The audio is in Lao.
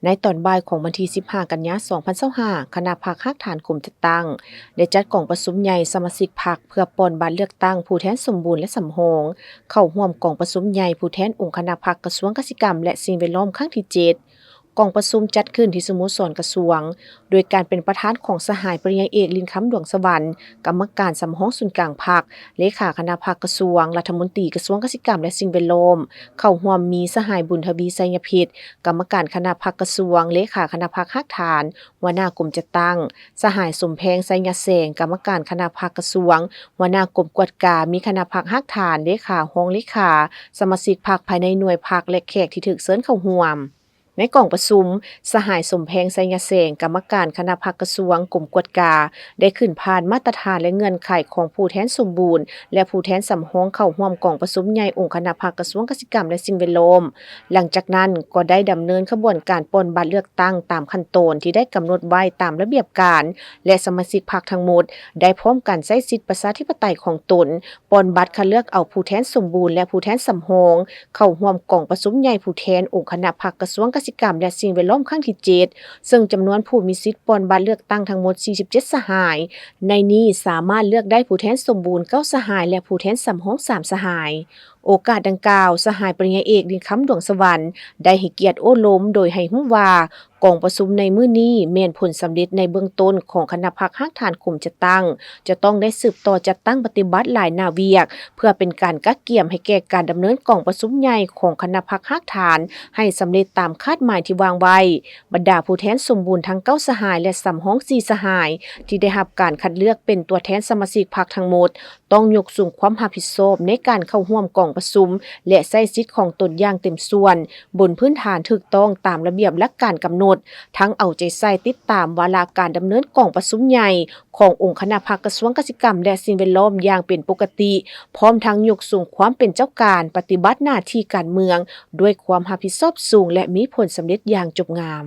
ໃນຕອນບ່າຍຂອງວັນທີສິບຫ້າ ກັນຍາ ສອງພັນຊາວຫ້າ ຄະນະພັກຮາກຖານກົມຈັດຕັ້ງ ໄດ້ຈັດກອງປະຊຸມໃຫຍ່ສະມາຊິກພັກ ເພື່ອປ່ອນບັດເລືອກຕັ້ງຜູ້ແທນສົມບູນ ແລະ ສຳຮອງ ເຂົ້າຮ່ວມກອງປະຊຸມໃຫຍ່ຜູ້ແທນອົງຄະນະພັກກະຊວງກະສິກຳ ແລະ ສິ່ງແວດລ້ອມຄັ້ງທີເຈັດ. ກອງປະຊຸມຈັດຂຶ້ນທີ່ສະໂມສອນກະຊວງ ໂດຍການເປັນປະທານຂອງສະຫາຍປະລິນຍາເອກ ລິນຄຳ ດວງສະຫວັນ ກຳມະການສຳຮອງສູນກາງພັກ, ເລຂາຄະນະພັກກະຊວງ, ລັດຖະມົນຕີກະຊວງກະສິກຳ ແລະ ສິ່ງແວດລ້ອມ, ເຂົ້າຮ່ວມມີສະຫາຍ ບຸນທະວີ ໄຊຍະພິດ ກຳມະການຄະນະພັກກະຊວງ, ເລຂາຄະນະພັກຮາກຖານ, ຫົວໜ້າກົມຈັດຕັ້ງ, ສະຫາຍ ສົມແພງ ໄຊຍະແສງ ກຳມະການຄະນະພັກກະຊວງ, ຫົວໜ້າກົມກວດກາ, ມີຄະນະພັກຮາກຖານ, ເລຂາ, ຮອງເລຂາ, ສະມາຊິກພັກພາຍໃນໜ່ວຍພັກ ແລະ ແຂກທີ່ຖືກເຊີນເຂົ້າຮ່ວມ. ໃນກອງປະຊຸມ, ສະຫາຍ ສົມແພງ ໄຊຍະແສງ ກຳມະການຄະນະພັກກະຊວງ, ກົມກວດກາ ໄດ້ຂຶ້ນຜ່ານມາດຕະຖານ ແລະ ເງື່ອນໄຂຂອງຜູ້ແທນສົມບູນ ແລະ ຜູ້ແທນສຳຮອງເຂົ້າຮ່ວມກອງປະຊຸມໃຫຍ່ອົງຄະນະພັກກະຊວງກະສິກຳ ແລະ ສິ່ງແວດລ້ອມ. ຫຼັງຈາກນັ້ນກໍໄດ້ດຳເນີນຂະບວນການປ່ອນບັດເລືອກຕັ້ງຕາມຂັ້ນຕອນທີ່ໄດ້ກຳນົດໄວ້ຕາມລະບຽບການ ແລະ ສະມາຊິກພັກທັງໝົດໄດ້ພ້ອມກັນໃຊ້ສິດປະຊາທິປະໄຕຂອງຕົນ ປ່ອນບັດຄັດເລືອກເອົາຜູ້ແທນສົມບູນ ແລະ ຜູ້ແທນສຳຮອງ ເຂົ້າຮ່ວມກອງປະຊຸມໃຫຍ່ຜູ້ແທນອົງຄະນະພັກກະຊວງກະສິກຳ ແລະ ສິ່ງແວດລ້ອມຄັ້ງທີເຈັດ ເຊິ່ງຈຳນວນຜູ້ມີສິດປ່ອນບັດເລືອກຕັ້ງທັງໝົດສີ່ສິບເຈັດສະຫາຍ. ໃນນີ້ສາມາດເລືອກໄດ້ຜູ້ແທນສົມບູນເກົ້າສະຫາຍ ແລະ ຜູ້ແທນສຳຮອງສາມສະຫາຍ. ໂອກາດດັ່ງກ່າວ, ສະຫາຍປະລິນຍາເອກ ລິນຄຳ ດວງສະຫວັນ ໄດ້ໃຫ້ກຽດໂອ້ລົມໂດຍໃຫ້ຮູ້ວ່າ ກອງປະຊຸມໃນມື້ນີ້ແມ່ນຜົນສຳເລັດໃນເບື້ອງຕົ້ນຂອງຄະນະພັກຮາກຖານກົມຈັດຕັ້ງ ຈະຕ້ອງໄດ້ສືບຕໍ່ຈັດຕັ້ງປະຕິບັດຫຼາຍໜ້າວຽກ ເພື່ອເປັນການກະກຽມໃຫ້ແກ່ການດຳເນີນກອງປະຊຸມໃຫຍ່ຂອງຄະນະພັກຮາກຖານໃຫ້ສຳເລັດຕາມຄາດໝາຍທີ່ວາງໄວ້. ບັນດາຜູ້ແທນສົມບູນທັງເກົ້າສະຫາຍ ແລະ ສຳຮອງສີ່ສະຫາຍ ທີ່ໄດ້ຮັບການຄັດເລືອກເປັນຕົວແທນສະມາຊິກພັກທັງໝົດ ຕ້ອງຍົກສູງຄວາມຮັບຜິດຊອບໃນການເຂົ້າຮ່ວມກອງປະຊຸມ ແລະ ໃຊ້ສິດຂອງຕົນຢ່າງເຕັມສ່ວນ ບົນພື້ນຖານຖືກຕ້ອງຕາມລະບຽບຫຼັກການກຳນົດ, ທັງເອົາໃຈໃສ່ຕິດຕາມວາລະການດຳເນີນກອງປະຊຸມໃຫຍ່ຂອງອົງຄະນະພັກກະຊວງກະສິກຳ ແລະ ສິ່ງແວດລ້ອມຢ່າງເປັນປົກກະຕິ, ພ້ອມທັງຍົກສູງຄວາມເປັນເຈົ້າການ, ປະຕິບັດໜ້າທີ່ການເມືອງດ້ວຍຄວາມຮັບຜິດຊອບສູງ ແລະ ມີຜົນສຳເລັດຢ່າງຈົບງາມ.